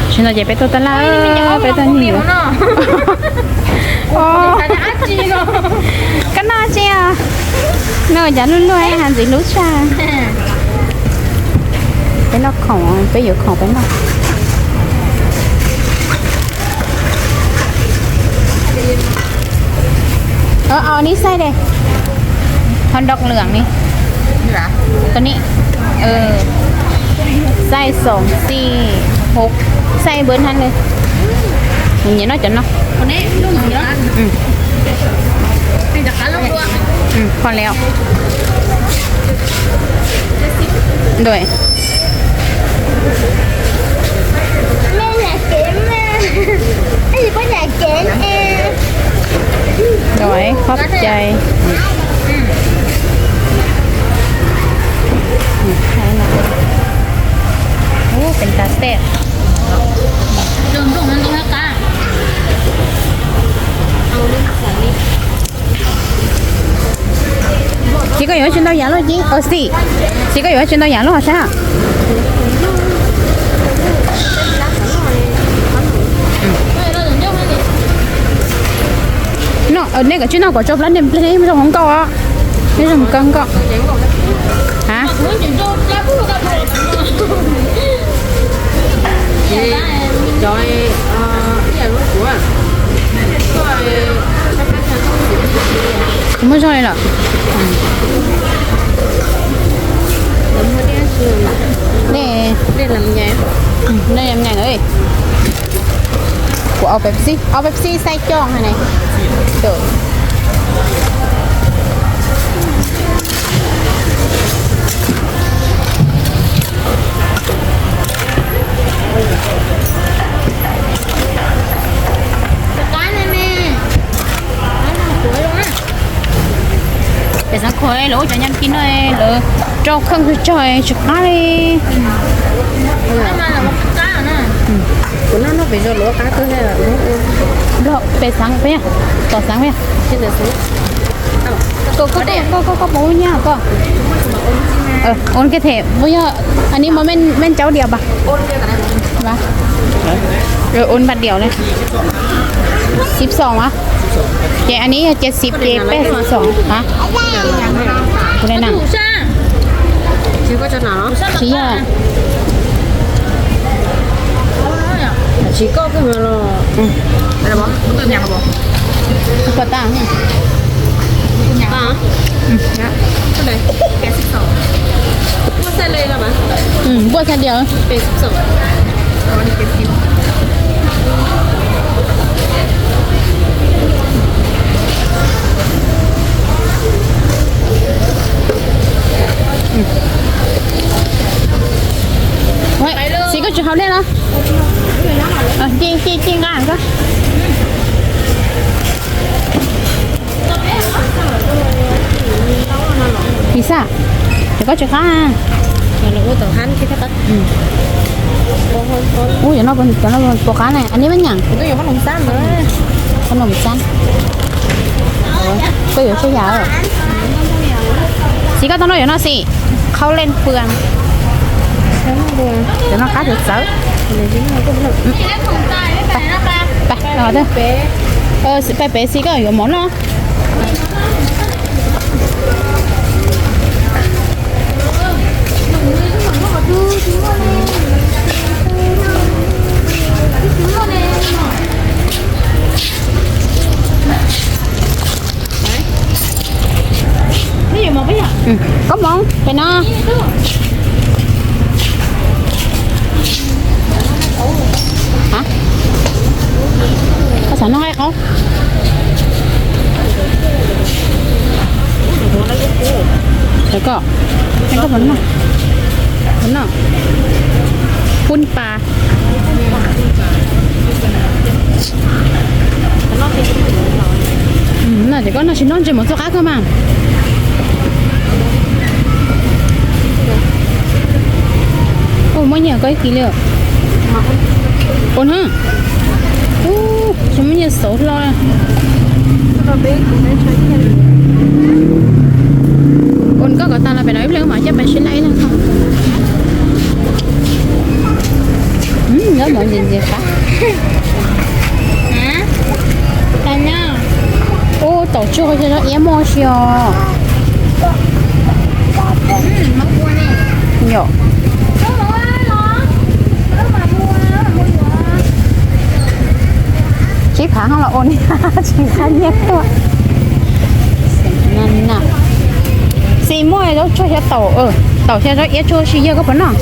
Tsis no ces peb tuaj tab laj, peb tuaj nyiag. Koj noj tsi os? Noj cas luaj luaj, ntxim hlub tshaj. Peb noj khoom, peb yuav khoom peb noj. Ov, nib xaij de, hot dog lwm ni. Tus ni, xaij xoom xij hub, xaij npawg hnab le. Nyiam noj cov no. Pom lawm. Qhov cai. Ua, pees tas tej. Txiv, koj yuav tsis ntau yam luaj txiv? Ov, txiv, txiv, koj yuav tsis ntau yam luaj sab? Nej kom tsis noj kom tsau plab, nej zoo hmoov nkauj os. Nej zoo hmoov nkauj. Ha? Kuv muab zog li lawm. Nej, nej, kuv au Pepsi, au Pepsi xaij coj ha ne. Pem Xeev Khuam lawv ua cov nyam kis no lawv rau kheej kawg tsog tsis qab li. Kuv noj noj pem zos luav qab kawg. Pem Xeev peb, tom Xeev peb. Koj, koj, koj puas ua nyab koj? Ôn cái thẻ, ua yog, anh ấy mua men, men cháo điệp à? Vâng. Rồi ôn bạc điệu này. Sib xoom a. Ces anh ấy cia sib ces peb sib xoom hả? Kuv le na. Tsis yog. Tsis koj koj los. Koj tas. Npuaj xab diav. Txiv, koj tsis haus dej los? Ci, ci, ci nqa koj. Pizza, ces koj tsis qab. Ub, cov no, cov no puas qab ne? Anh ấy vẫn nhỉ? Qhob noom xab. Koj yuav tshuaj yam. Txiv, koj tau noj cov no xim. Khau len pua. Cov no qab txawv txawv. Pais pem xim koj yuav mov noj. Koj mov pem no. Koj xav noj qaib qaub? Koj, koj puas noj? Puas noj? Pub pas. No ces koj noj tsis noj ntsej muag txoj qab koj mas. Ua muaj nyiaj koj ib kis li. Ua na. Tsis muaj nyiaj xauv hlo. Ua koj kom tas los pem no ib pliag mas coj pais sib laij ib leeg. Mov ntxim ntxim qab. Ua taum tsuag xyov zaub iab muaj si os. Yom. Sib phav ho los ua niag tsis qab nyiaj tuaj. Xis muaj zaub tsuag xyov taum, taum xyov zaub iab tsuag si yawg koj puas noj?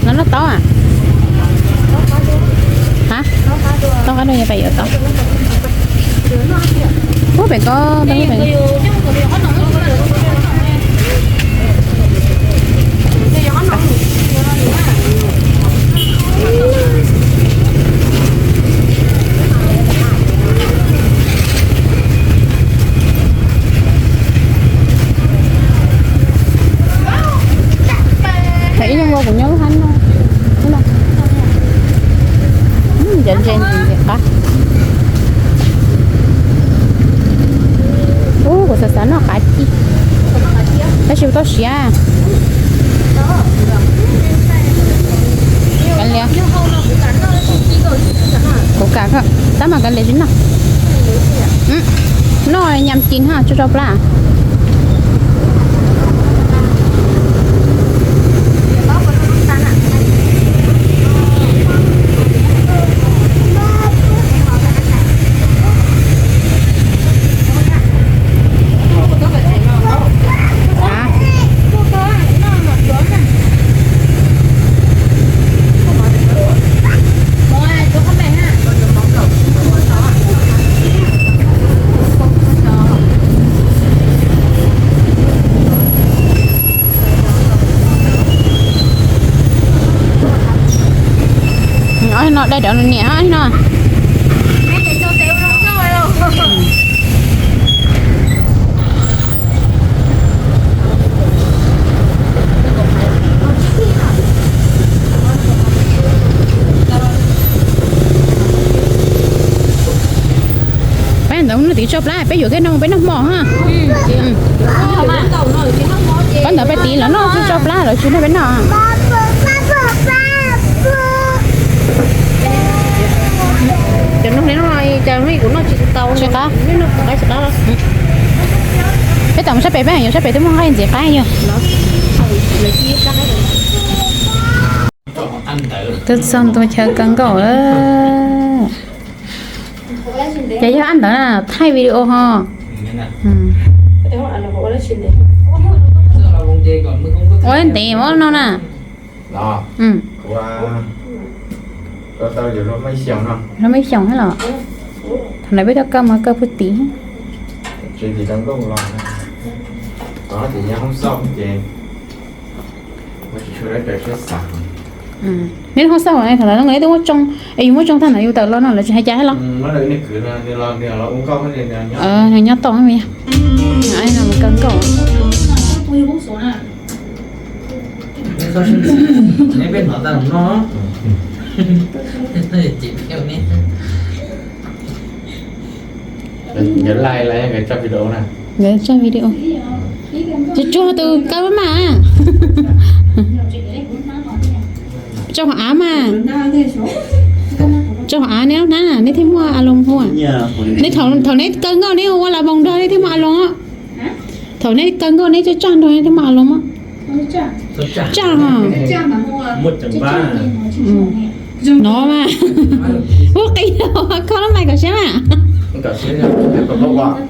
Los noj taub a? Ha? Taub qab dua yog pais yuav taub. Ub pem ko, pem ko. Ib leeg ua kuv nyob lub hab no. Cov ntses ntxim qab. Ub, kuv xav xav noj qav ci, tab sis kuv tau siav. Kav liam. Kuv kam, tab mas kav liam tsis noj. Noj nyam kis ha, tso rau plab. Ob no dai rau niam no. Peb ntawd no tiv tso plab, peb yuav kiag no peb noj hmo ha. Peb ntawd peb tiv lawv noj tsis tso plab lawv tsis noj peb noj. Cov no no cas kuv noj tsis tau. Tsis qab. Peb tam mus sab pem, peb yuav sab pem twb muaj nqaij ntxiv qab yog. Twb txog ntua chaw kawg nkaus lawm. Ces yog ab ntawd na, thaij video ho. Ua ntev ua no na. Lub me xyoos thiab los? Thaum no peb tuaj kaw mas kaw puag tim. Neb hoob xauj thaum no neb twb muab tsoo es yus muab tsoo tag no yus tawm los no lawv tsis hais cas thiab los? Nws nyob toj me. Mus kaw nkauj. Nkawd tso video. Tsuag tsuag tus kaw mas. Tso hauv av mas. Tso hauv av neb lub hnab neb thiaj muaj a loo hu. Neb thaum neb kaw nkauj neb ua la voos nrog neb thiaj muaj a loo. Thaum neb kaw nkauj neb coj tsaj nrog neb thiaj muaj a loo. Tsaj. No mas. Ub qis, koj lub mais kom siab mas.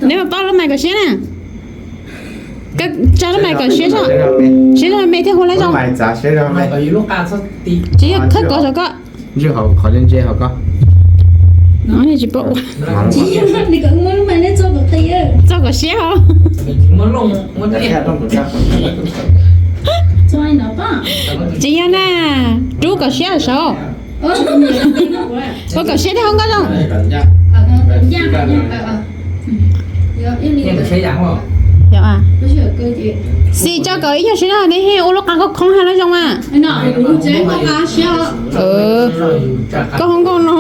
Neb mas paub lub mais kom siab na. Tsa lub mais kom siab, siab zog me thiaj hu lawv zoo. Tsis yog khawb kov saum koj. Tsis paub. Txo kom siab os. Tsis yog na, rub kom siab saud. Ua kom siab thiaj hu nkauj zoo. Xis tso kom ib nyuag siab no neb thiaj ua lub qa khoob khoob thiaj lawv zoo mas. Koj hu nkauj no.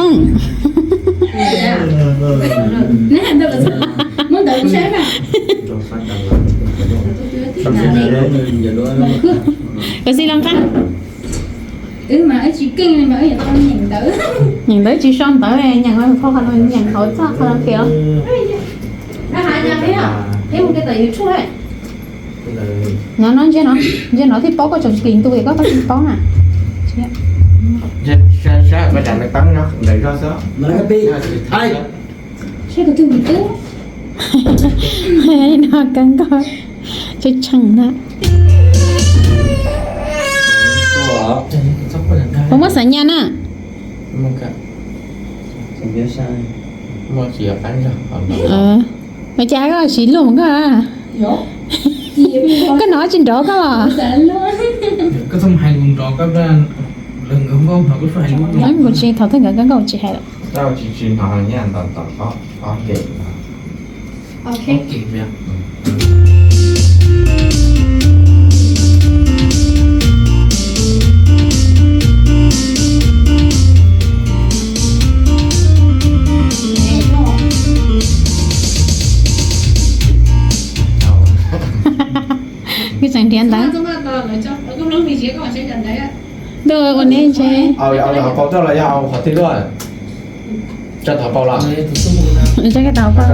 Kom xis los nqa. Wb mas wb tsis keej li mas wb yuav tau nyeem ntawv. Nyeem ntawv tsis sau ntawv, nyeem qhov no nyeem hauv txoj karaoke os. No no, ntsia no, ntsia no thiaj paub, koj tseem kis ntu es koj, koj tsis paub na. No kawg nkauj tshee tshee na. Puas muaj xav nyas na? Ua cas koj tsis luag koj? Koj hnov tsis nrov koj los? Kuv tsis, thaum twg nkawd koj nkauj tsis hais lawm. Wb tseem nrhiav ntawv. Ntuj, ua neb ntshe. Au, au, au, paus rau los yog au qhov twg luaj? Tso thov paus los. Tso thov paus.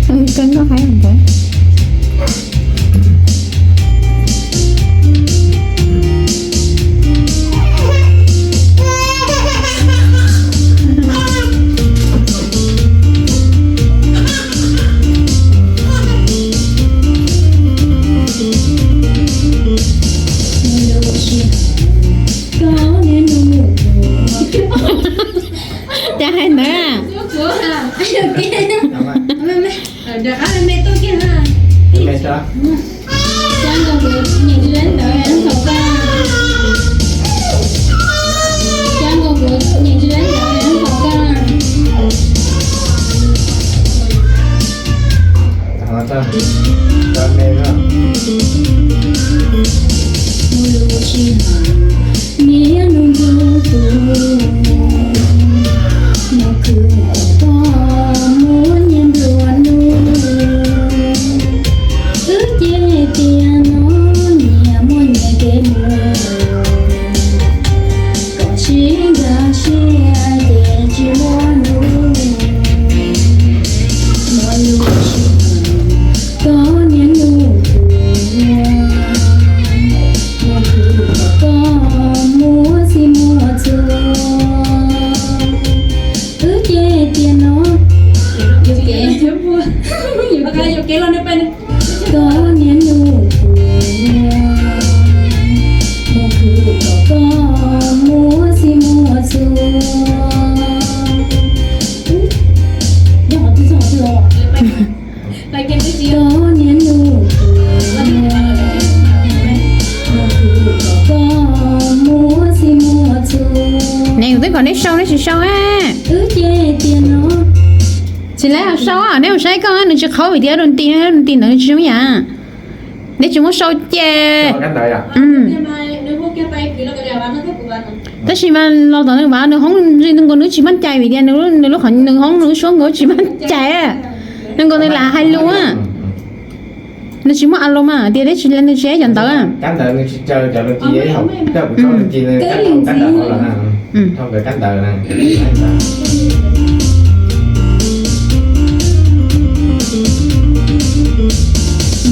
Kawg nkauj haib ntawd. Cas hais ntawd? Wb ces tias no nyias muaj nyias kev mus, kom sib nkag siab ces tsis muaj lus. Muaj lus sib hawm, koj niam nug kuv, muaj lus kom koj muaj txij muaj txhua. Wb ces tias no, koj niam nug kuv, muaj lus kom koj muaj txij muaj txhua. Koj niam nug kuv, muaj lus kom koj muaj txij muaj txhua. Neb twb kom neb sau neb tsis sau. Wb ces tias no. Tsis lawv sau, neb mus saib koj, nws tsis qhau vim tias dua nti, dua nti ntawd nws tsis zoo yam. Neb tsis muab sau ces. Tab sis mas los tom nws vas nws hoob nkaus nws tsis maj cai vim tias nws lub qhov nws hoob nws lub suab nkaus tsis maj cai. Nws nkaus nws lam hais lus. Nws tsis muaj a los mas tias neb tsis, nws tsis cov ntawd. Kab ntawd nws tsis caw cov lus ci, kuv tso lus ci nws kab ntawd los na. Kab ntawd na.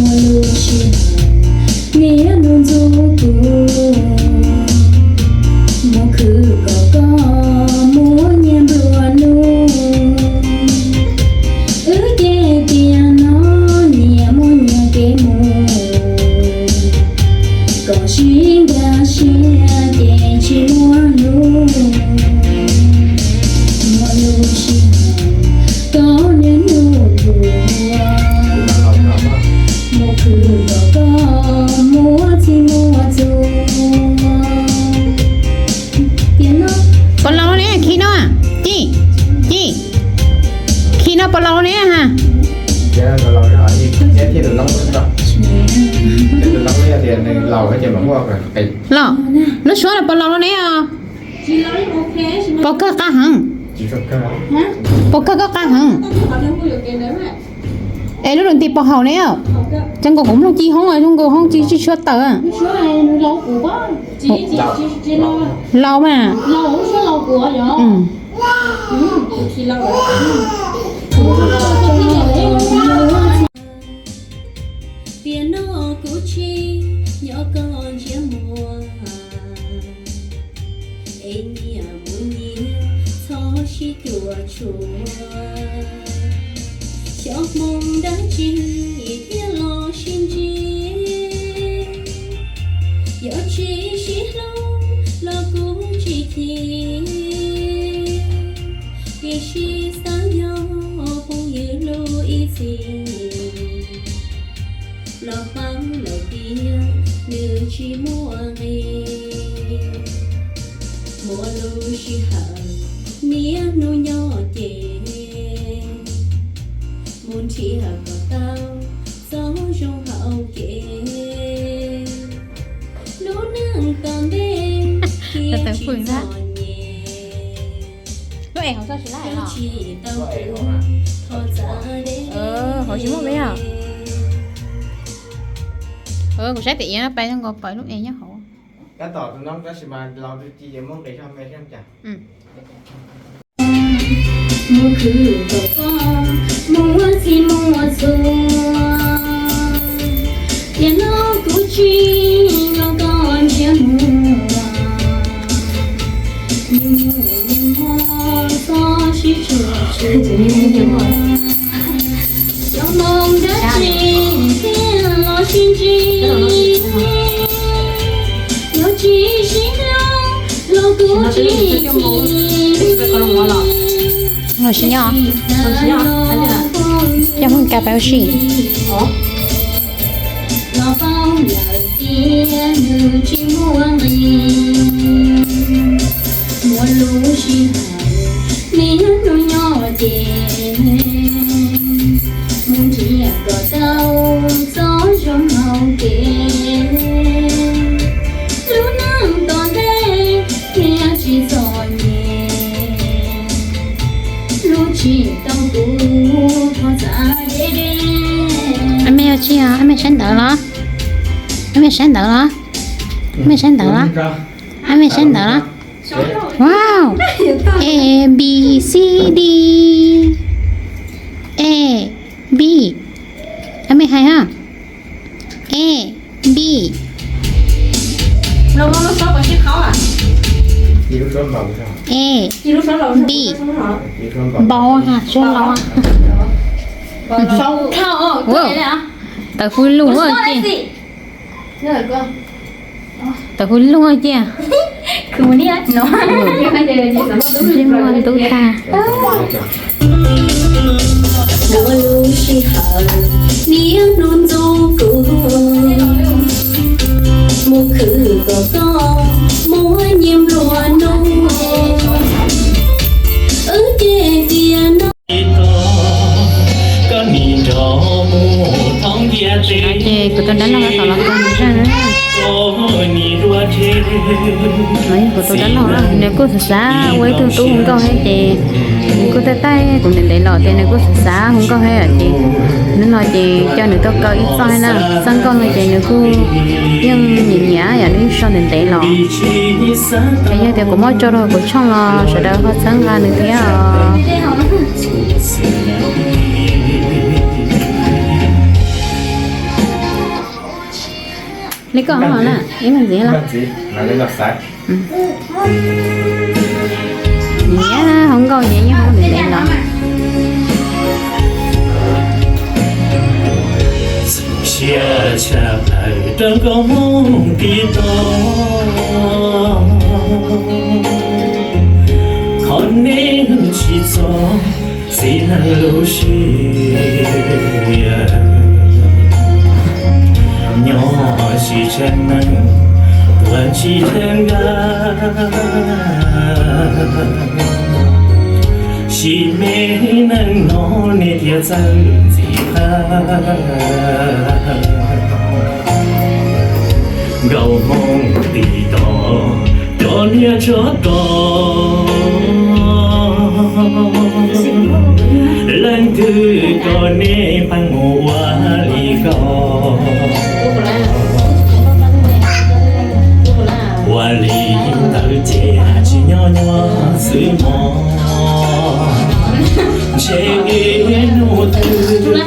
Muaj lus sib hawm, niam nug ntxuav kuv, muaj lus kom koj muab nyias nplua nuj. Wb ces tias no nyias muaj nyias kev mus, kom sib nkag siab ces tsis muaj lus. Muaj lus sib hawm, koj niam nug kuv, muaj lus kom koj muaj txij muaj txhua. Puas laus ne, khi no, ci, ci, khi no puas laus ne ha? Los, lub suab no puas laus ne os? Puas kawg qab heev? Puas kawg koj qab heev? Es lub lus nti pos haum ne, zoo nkaus kuv mloog ci hoob, zoo nkaus hoob ci tsis tshua tawm. Laus mas. Tiam no kuv tsis nyob koj ntsiab muag, es nyias mus nyias txhob sib cuam tshuam. Xyov hmoo dab tsi thiaj los sib ntsib, yog tsis sib hlub los kuv tsis chim, tiam sis xav yog phooj ywg hlub ib txhis, los paub lawm tias nws tsis muaj nqis. Muaj lub sij hawm niaj hnub nyob ces mus nrhiav kom tau txoj zoo hauv kev. Lub neej tom ntej thiaj tsis txom nyem, lub es hauv txoj tsis laj los tsis tau kuv thov txav deb. Hauv tsis muaj peb yog. Kuv saib tias iav pais zoo nkaus pom lub es nyob hauv. Tab tom tus no tab sis mas laus tus ci es muab nqis zog me thiab cas. Mus khwv kom koj mus ua txhij mus ua txhua, tiam no kuv tsis nyob koj ntsiab muag, mus mus mus txhob sib tshuam tshuam. Xyov hmoo dab tsi thiaj los sib ntsib, yog tsis sib hlub los kuv tsis chim. Los sib nyob, coj phooj ywg peb ua si. Los paub lawm tias nws tsis muaj nqis. Muaj lub sij hawm niaj hnub nyob ces mus nrhiav kom tau txoj zoo hauv kev. Lub neej tom ntej thiaj tsis txom nyem, lub tsis tau kuv thov txav deb deb. Ab mej ua tsi os? Ab mej saib ntawv los? Ab mej saib ntawv los? Ab mej saib ntawv los? Ab mej saib ntawv los? Wow. A B C D, A B. Ab mej hais os. A B. A B. Npau ha, suab laus. Tawv hwj lug ua ciaj. Tawv hwj lug ua ciaj. Ntsej muag ntub tag. Muaj lub sij hawm niaj hnub ntxub kuv, mus khwv kom koj muaj nyiaj nplua nuj, wb ces tias no. Ces kuv tus dab laug tau los kawg nws zaj na. Kuv tus dab laug nws kuj xav xav ua ib tug tub hu nkauj thiab ces nws kuj taij taij kuv ntev ntev los tias nws kuj xav xav hu nkauj thiab ces hnub no ces coj nws tuaj kaw ib txoj thiab na. Txoj nkauj no ces nws kuj yeej nyiam nyiam yom, nws yeej sau ntev ntev los. Es yog tias kuv muab tso rau kuv tshooj los sawv daws ho txhawb nqa nws thiab os. Li koj hov na, ib leeg ntxiv los. Nyiam hauv nkauj ces yeej hauv ntev ntev los. Txhua tshaj plaws rau nkauj Hmoob tib tog, qhov neeg tsis txog txiv neej lub siab. Nyob sis tsev neeg tuaj tsis tsev nqa, sim me neej no nej thiaj txawj ntxim qab. Nkauj Hmoob tib tog, cov niam tsov tog, leej Twb kom nej pheej mus ua li ko, ua li ntawd ces tsis nyob nyuaj xwb mog. Ntshe ib hnub twg